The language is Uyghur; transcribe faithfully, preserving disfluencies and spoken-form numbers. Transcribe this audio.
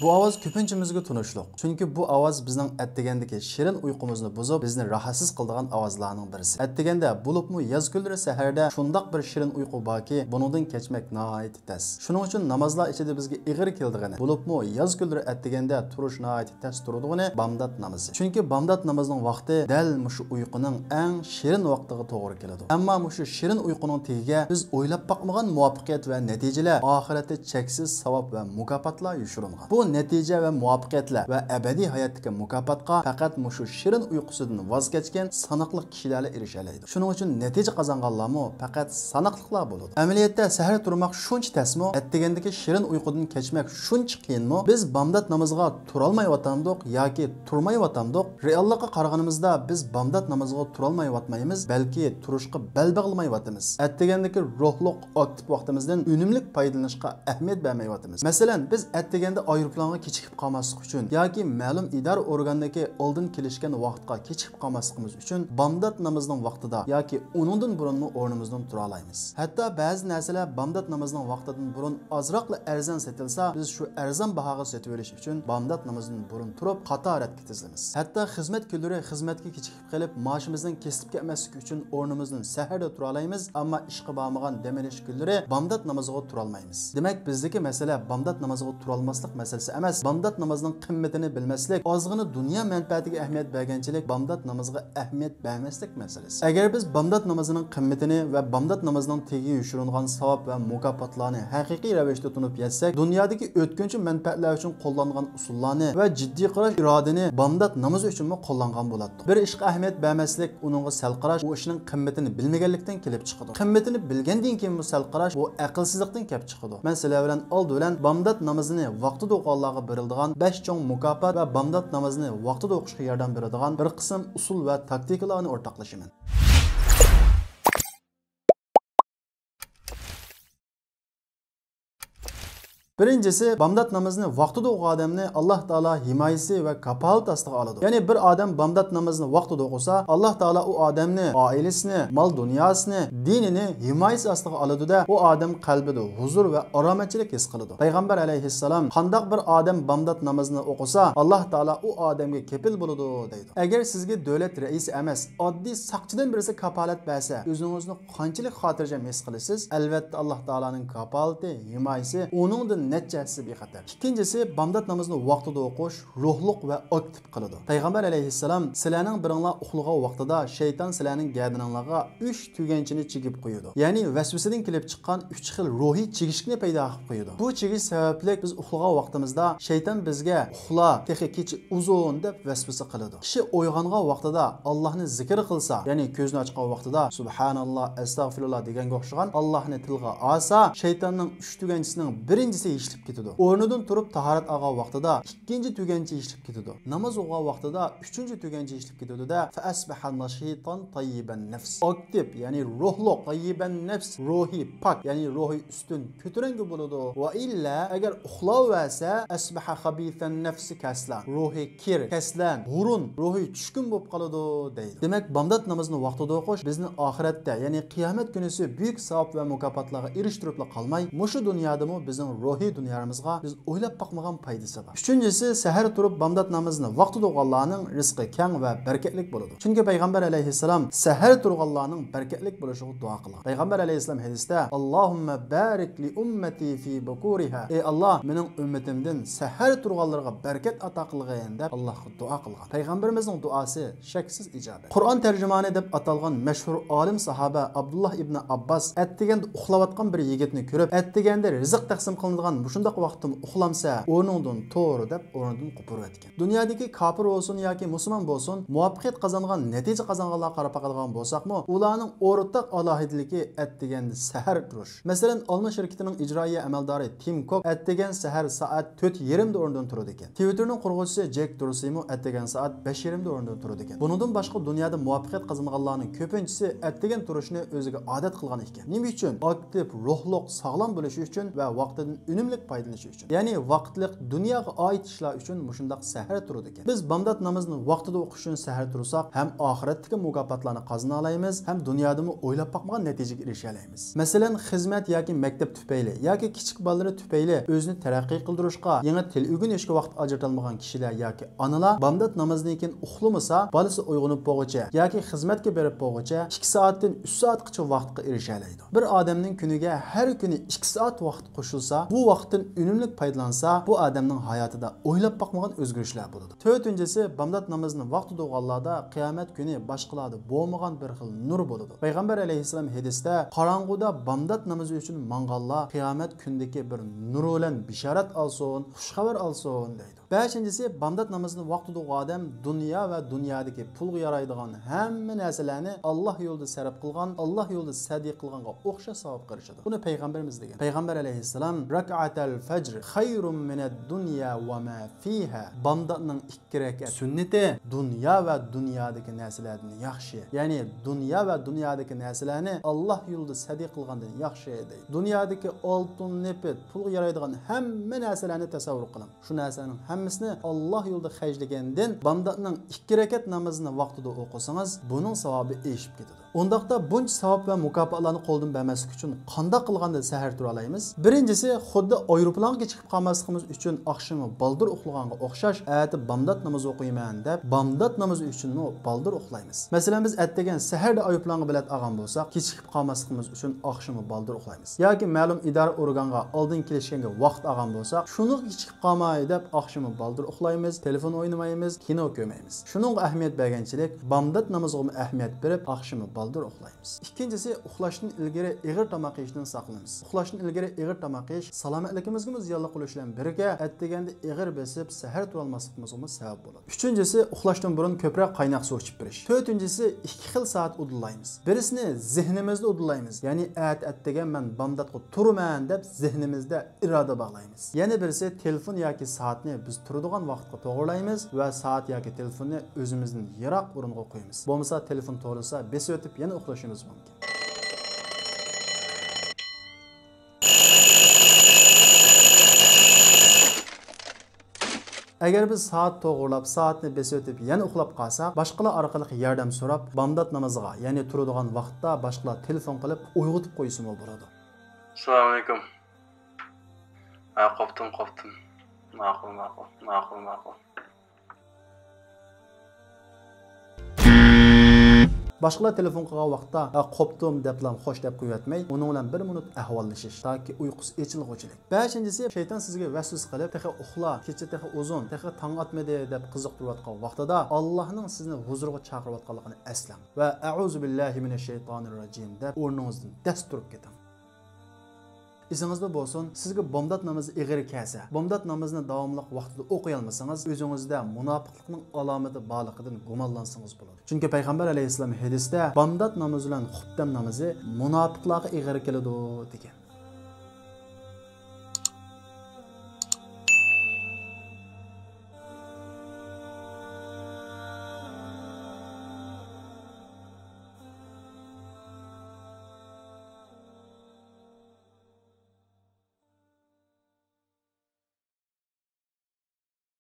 بۇ ئاۋاز كۆپىنچىمىزگە تونۇشلۇق، چۈنكى بۇ ئاۋاز بىزنىڭ ئەتىگەندىكى شېرىن ئۇيقۇمىزنى بۇزۇپ، بىزنى راھەتسىز قىلىدىغان ئاۋازلارنىڭ بىرسى. ئەتىگەندە، بولۇپمۇ ياز كۈنلىرى سەھەردە شۇنداق بىر شېرىن ئۇيقۇ باركى، بۇنىڭدىن كەچمەك ناھايىتى تەس. شۇنىڭ ئۈچۈن نامازلار ئىچىدە بىزگە ئېغىر كېلىدىغىنى، بولۇپمۇ ياز كۈنلىرى ئەتىگەندە تۇرۇش ناھايىتى تەس تۇرىدىغىنى بامدات نامىزى. چۈنكى بامدات نامىزىنىڭ ۋاقتى دەل مۇشۇ ئۇيقۇنىڭ ئەڭ شېرىن ۋاقتىغا توغرا كېلىدۇ. ئەمما مۇشۇ شېرىن ئۇيقۇنىڭ تېگىگە بىز ئويلاپ باقمىغان مۇۋەپپەقىيەت ۋە نەتىجىلەر، ئاخىرەتتە چەكسىز ساۋاب ۋە مۇكاپاتلار يوشۇرۇنغان. بۇ نەتىجە ۋە مۇۋەپپەقىيەتلەر ۋە ئەبەدىي ھاياتتىكى مۇكاپاتقا پەقەت مۇشۇ شېرىن ئۇيقۇسىدىن ۋاز كەچكەن ساناقلىق كىشىلەرلا ئېرىشەلەيدۇ. شۇنىڭ ئۈچۈن نەتىجە قازانغانلارمۇ پەقەت ساناقلىقلا بولىدۇ. ئەمەلىيەتتە سەھەر تۇرماق شۇنچە تەسمۇ، ئەتىگەندىكى شېرىن ئۇيقۇدىن كەچمەك شۇنچە قىيىنمۇ؟ بىز بامدات نامىزىغا تۇرالمايۋاتامدۇق ياكى تۇرمايۋاتامدۇق؟ رېئاللىققا قارىغىنىمىزدا، بىز بامدات نامىزىغا تۇرالمايۋاتمايمىز، بەلكى تۇرۇشقا بەل باغلىمايۋاتىمىز. ئەتىگەندىكى روھلۇق، ئاكتىپ ۋاقتىمىزدىن ئۈنۈملۈك پايدىلىنىشقا ئەھمىيەت بەرمەيۋاتىمىز. مەسىلەن، بىز ئەتىگەندە ئايروپىلانغا كېچىكىپ قالماسلىق ئۈچۈن ياكى مەلۇم ئىدارە ئورگانىدىكى ئالدىن كېلىشكەن ۋاقىتقا كېچىكىپ قالماسلىقىمىز ئۈچۈن بامدات نامىزىنىڭ ۋاقتىدا ياكى ئۇنىڭدىن بۇرۇنمۇ ئورنىمىزدىن تۇرالايمىز. ھەتتا بەزى نەرسىلەر بامدات نامىزىنىڭ ۋاقتىدىن بۇرۇن ئازراقلا ئەرزان سېتىلسا، بىز شۇ ئەرزان باھاغا سېتىۋېلىش ئۈچۈن بامدات نامىزىدىن بۇرۇن تۇرۇپ، قاتار رەتكە تىزىلىمىز. ھەتتا خىزمەت كۈنلىرى خىزمەتكە كېچىكىپ قېلىپ، مائاشىمىزنىڭ كېسىلىپ كەتمەسلىكى ئۈچۈن ئورنىمىزدىن سەھەردە تۇرالايمىز، ئەمما ئىشقا بارمىغان دەم ئېلىش كۈنلىرى بامدات نامىزىغا تۇرالمايمىز. دېمەك، بىزدىكى مەسىلە بامدات نامىزىغا تۇرالماسلىق مەسىلىسى ئەمەس، بامدات نامىزىنىڭ قىممىتىنى بىلمەسلىك، ئازغىنا دۇنيا مەنپەئەتىگە ئەھمىيەت بەرگەنچىلىك بامدات نامىزىغا ئەھمىيەت بەرمەسلىك مەسىلىسى. ئەگەر بىز بامدات نامىزىنىڭ قىممىتىنى ۋە بامدات نامىزىنىڭ تېگىگە يوشۇرۇنغان ساۋاب ۋە مۇكاپاتلارنى ھەقىقىي رەۋىشتە تونۇپ يەتسەك، دۇنيادىكى ئۆتكۈنچى مەنپەئەتلەر ئۈچۈن قوللانغان ئۇسۇللارنى ۋە جىددىي قاراش ئىرادىنى بامدات نامىزى ئۈچۈنمۇ قوللانغان بولاتتۇق. بىر ئىشقا ئەھمىيەت بەرمەسلىك، ئۇنىڭغا سەل قاراش، ئۇ ئىشنىڭ قىممىتىنى بىلمىگەنلىكتىن كېلىپ چىقىدۇ. قىممىتىنى بىلگەندىن كېيىنمۇ سەل قاراش، بۇ ئەقىلسىزلىقتىن كېلىپ چىقىدۇ. مەن سىلەر بىلەن ئالدى بىلەن بامدات نامىزىنى ۋاقتىدا ئوقۇغانلارغا بېرىلىدىغان بەش چوڭ مۇكاپات ۋە بامدات نامىزىنى ۋاقتىدا ئوقۇشقا ياردەم بېرىدىغان بىر قىسىم ئۇسۇل ۋە تاكتىكىلارنى ئورتاقلىشىمەن. بىرىنچىسى، بامدات نامىزىنى ۋاقتىدا ئوقۇغان ئادەمنى ئاللاھ تائالا ھىمايىسى ۋە كاپالىتى ئاستىغا ئالىدۇ. يەنى بىر ئادەم بامدات نامىزىنى ۋاقتىدا ئوقۇسا، ئاللاھ تائالا ئۇ ئادەمنى، ئائىلىسىنى، مال دۇنياسىنى، دىنىنى ھىمايىسى ئاستىغا ئالىدۇ-دە، ئۇ ئادەم قەلبىدە ھۇزۇر ۋە ئارامەتچىلىك ھېس قىلىدۇ. پەيغەمبەر ئەلەيھىسسالام، قانداق بىر ئادەم بامدات نامىزىنى ئوقۇسا، ئاللاھ تائالا ئۇ ئادەمگە كېپىل بولىدۇ، دەيدۇ. ئەگەر سىزگە دۆلەت رەئىسى ئەمەس، ئاددىي ساقچىدىن بىرسى كاپالەت بەرسە، ئۆزىڭىزنى قانچىلىك خاتىرجەم ھېس قىلىسىز؟ ئەلۋەتتە، ئاللاھ تائالانىڭ كاپالىتى، ھىمايىسى ئۇنىڭدىن نەچچە ھەسسە بىخەتەر. ئىككىنچىسى، بامدات نامىزىنى ۋاقتىدا ئوقۇش روھلۇق ۋە ئاكتىپ قىلىدۇ. پەيغەمبەر ئەلەيھىسسالام، سىلەرنىڭ بىرىڭلار ئۇخلىغان ۋاقتىدا شەيتان سىلەرنىڭ گەدىنىڭلارغا ئۈچ تۈگەنچىنى چىگىپ قويىدۇ. يەنى ۋەسۋەسىدىن كېلىپ چىققان ئۈچ خىل روھىي چىگىشكىنى پەيدا قىلىپ قويىدۇ. بۇ چىگىش سەۋەبلىك بىز ئۇخلىغان ۋاقتىمىزدا شەيتان بىزگە «ئۇخلا، تېخى كېچە ئۇزۇن» دەپ ۋەسۋەسە قىلىدۇ. كىشى ئويغانغان ۋاقتىدا ئاللاھنى زىكىر قىلسا، يەنى كۆزىنى ئاچقان ۋاقتىدا «سۇبھاناللا، ئەستەغفىرۇللا» دېگەنگە ئوخشىغان ئاللاھنى تىلغا ئالسا، شەيتاننىڭ ئۈچ تۈگەنچىسىنىڭ بىرىنچىسى يېشىلىپ كېتىدۇ. ئورنىدىن تۇرۇپ تاھارەت ئالغان ۋاقتىدا ئىككىنچى تۈگەنچە يېشىلىپ كېتىدۇ. ناماز ئوقۇغان ۋاقتىدا ئۈچىنچى تۈگەنچە يېشىلىپ كېتىدۇ-دە، فەئەسبەھە نەشىتان تەييىبەن نەفس. ئاكتىپ، يەنى روھلۇق، تەييىبەن نەفس، روھى پاك، يەنى روھى ئۈستۈن، كۆتۈرەڭگۈ بولىدۇ. ۋە ئىللا، ئەگەر ئۇخلاۋەرسە، ئەسبەھە خەبىسەن نەفس، كەسلەن، روھى كىر، كەسلەن، ھۇرۇن، روھى چۈشكۈن بولۇپ قالىدۇ، دەيدۇ. دېمەك، بامدات نامىزىنى ۋاقتىدا ئوقۇش بىزنى ئاخىرەتتە، يەنى قىيامەت كۈنىسى بۈيۈك ساۋاب ۋە مۇكاپاتلارغا ئېرىشتۈرۈپلا قالماي، مۇشۇ دۇنيادىمۇ بىزنىڭ روھىي دۇنيامىزغا بىز ئويلاپ باقمىغان پايدىسى بار. ئۈچىنچىسى، سەھەر تۇرۇپ بامدات نامىزىنى ۋاقتىدا ئوقۇغانلارنىڭ رىزقى كەڭ ۋە بەرىكەتلىك بولىدۇ. چۈنكى پەيغەمبەر ئەلەيھىسسالام سەھەر تۇرغانلارنىڭ بەرىكەتلىك بولۇشىغا دۇئا قىلغان. پەيغەمبەر ئەلەيھىسسالام ھەدىستە، «ئاللاھۇممە بارىك لى ئۇممەتى فى بۇكۇرىھا»، ئەي ئاللاھ، مېنىڭ ئۈممىتىمدىن سەھەر تۇرغانلىرىغا بەرىكەت ئاتا قىلغىن، دەپ ئاللاھقا دۇئا قىلغان. پەيغەمبىرىمىزنىڭ دۇئاسى شەكسىز ئىجابەت. قۇرئان تەرجىمانى دەپ ئاتالغان مەشھۇر ئالىم ساھابە ئابدۇللاھ ئىبنى ئابباس ئەتىگەندە ئۇخلاۋاتقان بىر يىگىتنى كۆرۈپ، ئەتىگەندە رىزىق تەقسىم قىلىنىدىغان مۇشۇنداق ۋاقىتتىمۇ ئۇخلامسەن، ئورنۇڭدىن تۇر، دەپ ئورنىدىن قوپۇرۇۋەتكەن. دۇنيادىكى كاپىر بولسۇن ياكى مۇسۇلمان بولسۇن، مۇۋەپپەقىيەت قازانغان، نەتىجە قازانغانلارغا قاراپ باقىدىغان بولساقمۇ، ئۇلارنىڭ ئورتاق ئالاھىدىلىكى ئەتىگەندە سەھەر تۇرۇش. مەسىلەن، ئالما شىركىتىنىڭ ئىجرائىيە ئەمەلدارى تىم كوك ئەتىگەن سەھەر سائەت تۆت يېرىمدا ئورنىدىن تۇرىدىكەن. تىۋىتتېرنىڭ قۇرغۇچىسى جېك دورسىمۇ ئەتىگەن سائەت بەش يېرىمدا ئورنىدىن تۇرىدىكەن. بۇنىڭدىن باشقا، دۇنيادا مۇۋەپپەقىيەت قازانغانلارنىڭ كۆپىنچىسى ئەتىگەن تۇرۇشنى ئۆزىگە ئادەت قىلغان ئىكەن. نېمە ئۈچۈن؟ ئاكتىپ، روھلۇق، ساغلام بولۇشى ئۈچۈن ۋە ۋاقتىدىن ئۈنۈملۈك پايدىلىنىشى ئۈچۈن، يەنى ۋاقىتلىق دۇنياغا ئائىت ئىشلار ئۈچۈن مۇشۇنداق سەھەر تۇرىدىكەن. بىز بامدات نامىزىنى ۋاقتىدا ئوقۇش ئۈچۈن سەھەر تۇرساق، ھەم ئاخىرەتتىكى مۇكاپاتلارنى قازىنالايمىز، ھەم دۇنيادىمۇ ئويلاپ باقمىغان نەتىجىگە ئېرىشەلەيمىز. مەسىلەن، خىزمەت ياكى مەكتەپ تۈپەيلى ياكى كىچىك بالىلىرى تۈپەيلى ئۆزىنى تەرەققىي قىلدۇرۇشقا، يېڭى تىل ئۆگىنىشكە ۋاقىت ئاجرىتالمىغان كىشىلەر ياكى ئانىلار بامدات نامىزىدىن كېيىن ئۇخلىمىسا، بالىسى ئويغىنىپ بولغۇچە ياكى خىزمەتكە بېرىپ بولغۇچە ئىككى سائەتتىن ئۈچ سائەتقىچە ۋاقىتقا ئېرىشەلەيدۇ. بىر ئادەمنىڭ كۈنىگە ھەر كۈنى ئىككى سائەت ۋاقىت قوشۇلسا، بۇ ۋاقىتتىن ئۈنۈملۈك پايدىلانسا، بۇ ئادەمنىڭ ھاياتىدا ئويلاپ باقمىغان ئۆزگىرىشلەر بولىدۇ. تۆتىنچىسى، بامدات نامىزىنى ۋاقتىدا ئوقۇغانلاردا قىيامەت كۈنى باشقىلاردا بولمىغان بىر خىل نۇر بولىدۇ. پەيغەمبەر ئەلەيھىسسالام ھەدىستە، قاراڭغۇدا بامدات نامىزى ئۈچۈن ماڭغانلار قىيامەت كۈنىدىكى بىر نۇر بىلەن بېشارەت ئالسۇن، خۇش خەۋەر ئالسۇن، دەيدۇ. بەشىنچىسى، بامدات نامىزىنى ۋاقتىدا ئوقۇغان ئادەم دۇنيا ۋە دۇنيادىكى پۇلغا يارايدىغان ھەممە نەرسىلەرنى ئاللاھ يولىدا سەرپ قىلغان، ئاللاھ يولىدا سەدىقە قىلغانغا ئوخشاش ساۋابقا ئېرىشىدۇ. بۇنى پەيغەمبىرىمىز دېگەن. پەيغەمبەر ئەلەيھىسسالام، رەكئەتەل فەجر خەيرۇم مىنەد دۇنيا ۋە ما فىھا، بامداتنىڭ ئىككى رەكەت سۈننىتى دۇنيا ۋە دۇنيادىكى نەرسىلەردىن ياخشى. يەنى دۇنيا ۋە دۇنيادىكى نەرسىلەرنى ئاللاھ يولىدا سەدىقە قىلغاندىن ياخشى، دەيدۇ. دۇنيادىكى ئالتۇن، نېفىت، پۇلغا يارايدىغان ھەممە نەرسىلەرنى تەسەۋۋۇر قىلىڭ. شۇ نەرسىلەرنىڭ ھەممىسىنى ئاللاھ يولىدا خەجلىگەندىن، بامداتنىڭ ئىككى رەكەت نامىزىنى ۋاقتىدا ئوقۇسىڭىز، بۇنىڭ ساۋابى ئېشىپ كېتىدۇ. ئۇنداقتا بۇنچە ساۋاب ۋە مۇكاپاتلارنى قولدىن بەرمەسلىك ئۈچۈن قانداق قىلغاندا سەھەر تۇرالايمىز؟ بىرىنچىسى، خۇددى ئايروپىلانغا كېچىكىپ قالماسلىقىمىز ئۈچۈن ئاخشىمى بالدۇر ئۇخلىغانغا ئوخشاش، ئەتە بامدات نامىزى ئوقۇيمەن دەپ، بامدات نامىزى ئۈچۈنمۇ بالدۇر ئۇخلايمىز. مەسىلەن، بىز ئەتىگەن سەھەردە ئايروپىلانغا بېلەت ئالغان بولساق، كېچىكىپ قالماسلىقىمىز ئۈچۈن ئاخشىمى بالدۇر ئۇخلايمىز. ياكى مەلۇم ئىدارە ئورگانغا ئالدىن كېلىشكەنگە ۋاقىت ئالغان بولساق، شۇنىڭغا كېچىكىپ قالماي دەپ ئاخشىمى بالدۇر ئۇخلايمىز، تېلېفون ئوينىمايمىز، كىنو كۆرمەيمىز. شۇنىڭغا ئەھمىيەت بەرگەنچىلىك، بامدات نامىزىغىمۇ ئەھمىيەت بېرىپ، ئاخشىمى بالدۇر ئۇخلايمىز. ئىككىنچىسى، ئۇخلاشتىن ئىلگىرى ئېغىر تاماق يېيىشتىن ساقلىنىمىز. ئۇخلاشتىن ئىلگىرى ئېغىر تاماق يېيىش سالامەتلىكىمىزگىمۇ زىيانلىق بولۇش بىلەن بىرگە، ئەتىگەندە ئېغىر بېسىپ، سەھەر تۇرالماسلىقىمىزغىمۇ سەۋەب بولىدۇ. ئۈچىنچىسى، ئۇخلاشتىن بۇرۇن كۆپرەك قايناق سۇ ئىچىپ بېرىش. تۆتىنچىسى، ئىككى خىل سائەت ئۇدۇللايمىز. بىرسىنى زېھنىمىزدە ئۇدۇللايمىز، يەنى ئەتە ئەتىگەن مەن بامداتقا تۇرىمەن دەپ زېھنىمىزدە ئىرادە باغلايمىز. يەنە بىرسى، تېلېفون ياكى سائەتنى بىز تۇرىدىغان ۋاقىتقا توغرىلايمىز ۋە سائەت ياكى تېلېفوننى ئۆزىمىزدىن يىراق ئورۇنغا قويىمىز. بولمىسا تېلېفون توۋلىسا بېسىۋېتىپ يەنە ئۇخلىشىمىز مۇمكىن. ئەگەر بىز سائەت توغرىلاپ، سائەتنى بېسىۋېتىپ يەنە ئۇخلاپ قالساق، باشقىلار ئارقىلىق ياردەم سوراپ، بامدات نامىزىغا، يەنى تۇرىدىغان ۋاقىتتا باشقىلار تېلېفون قىلىپ ئويغىتىپ قويسىمۇ بولىدۇ. ئەسسالامۇئەلەيكۇم. ھە، قوپتۇم، قوپتۇم. ماقۇل، ماقۇل، ماقۇل، ماقۇل. باشقىلار تېلېفون قىلغان ۋاقىتتا، «ھە، قوپتۇم» دەپلا خوش دەپ قويۇۋەتمەي، ئۇنىڭ بىلەن بىر مىنۇت ئەھۋاللىشىش، تاكى ئۇيقۇسى ئېچىلغۇچىلىك. بەشىنچىسى، شەيتان سىزگە ۋەسۋەسە قىلىپ، «تېخى ئۇخلا، كېچە تېخى ئۇزۇن، تېخى تاڭ ئاتمىدى» دەپ قىزىقتۇرۇۋاتقان ۋاقتىدا، ئاللاھنىڭ سىزنى ھۇزۇرىغا چاقىرىۋاتقانلىقىنى ئەسلەڭ ۋە «ئەئۇزۇ بىللاھى مىنەش شەيتانىر راجىم» دەپ ئورنىڭىزدىن دەس تۇرۇپ كېتىڭ. ئېسىڭىزدە بولسۇن، سىزگە بامدات نامىزى ئېغىر كەلسە، بامدات نامىزىنى داۋاملىق ۋاقتىدا ئوقۇيالمىسىڭىز، ئۆزىڭىزدە مۇناپىقلىقنىڭ ئالامىتى بارلىقىدىن گۇمانلانسىڭىز بولىدۇ. چۈنكى پەيغەمبەر ئەلەيھىسسالام ھەدىستە، «بامدات نامىزى بىلەن خۇپتەم نامىزى مۇناپىقلارغا ئېغىر كېلىدۇ» دېگەن.